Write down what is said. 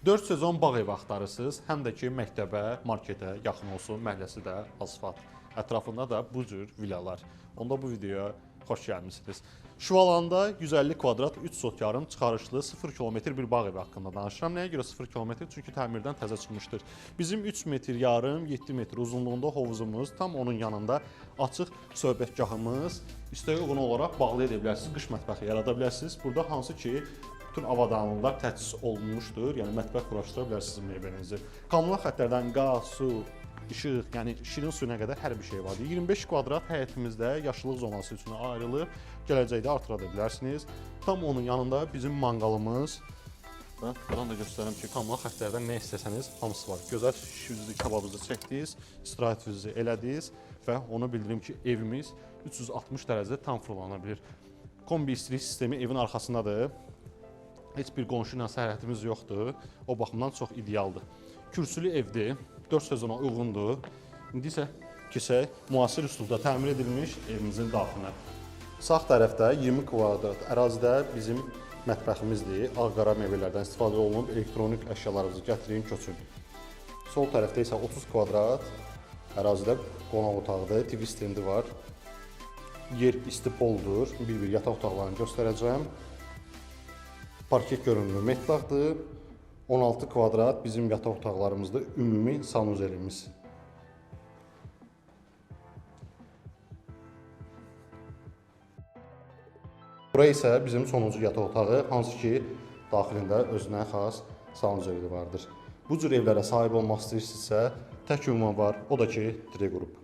4 sezon bağ evi axtarırsınız, həm də ki məktəbə, marketə yaxın olsun, məhəlləsi də asfalt. Ətrafında da bu cür villalar. Onda bu videoya xoş gəlmisiniz. Şuvalanda 150 kvadrat 3 sot yarım çıxarışlı 0 kilometr bir bağ evi haqqında danışıram. Nəyə görə 0 kilometr? Çünki təmirdən təzə çıxmışdır. Bizim 3 metr yarım, 7 metr uzunluğunda hovuzumuz, tam onun yanında açıq söhbətgahımız, istəyə uyğun olaraq bağlı edə bilərsiniz, qış mətbəxi yarada bilərsiniz. Burada hansı ki bütün avadanlıqlar təchiz olunmuşdur. Yəni mətbəx quraşdıra bilərsiniz mebelinizi. Kommunal xəttlərdən qaz, su, işıq, yəni şirin suyuna qədər hər bir şey var. 25 kvadrat həyətimizdə yaşıllıq zonası üçün ayrılıb, gələcəkdə artıra da bilərsiniz. Tam onun yanında bizim manqalımız və buradan da göstərim ki, kommunal xəttlərdən nə istəsəniz hamısı var. Gözəl şişinizi, kababınızı çəkdiniz, istirahətinizi elədiniz və onu bildirim ki, evimiz 360 dərəcə tam fırlana bilir. Kombi istilik sistemi evin arxasındadır. Heç bir qonşu ilə sərhədimiz yoxdur. O baxımdan çox idealdır. Kürsülü evdir. 4 sezona uyğundur. İndi isə keçək müasir üsulda təmir edilmiş evimizin daxilinə. Sağ tərəfdə 20 kvadrat ərazidə bizim mətbəximizdir. Ağ-qara mebellərdən istifadə olunub, elektronik əşyalarınızı gətirin, köçün. Sol tərəfdə isə 30 kvadrat ərazidə qonaq otağıdır, TV stendi var. Yer isti poldur. Bir-bir yataq otaqlarını göstərəcəm. Parket görünümlü metlaqdır. 16 kvadrat bizim yataq otaqlarımızda ümumi sanuzelimiz. Bura isə bizim sonuncu yataq otağı, hansı ki daxilində özünə xas sanuzeli vardır. Bu cür evlərə sahib olmaq istəyirsinizsə, tək ünvan var, o da ki, Tre Qrup.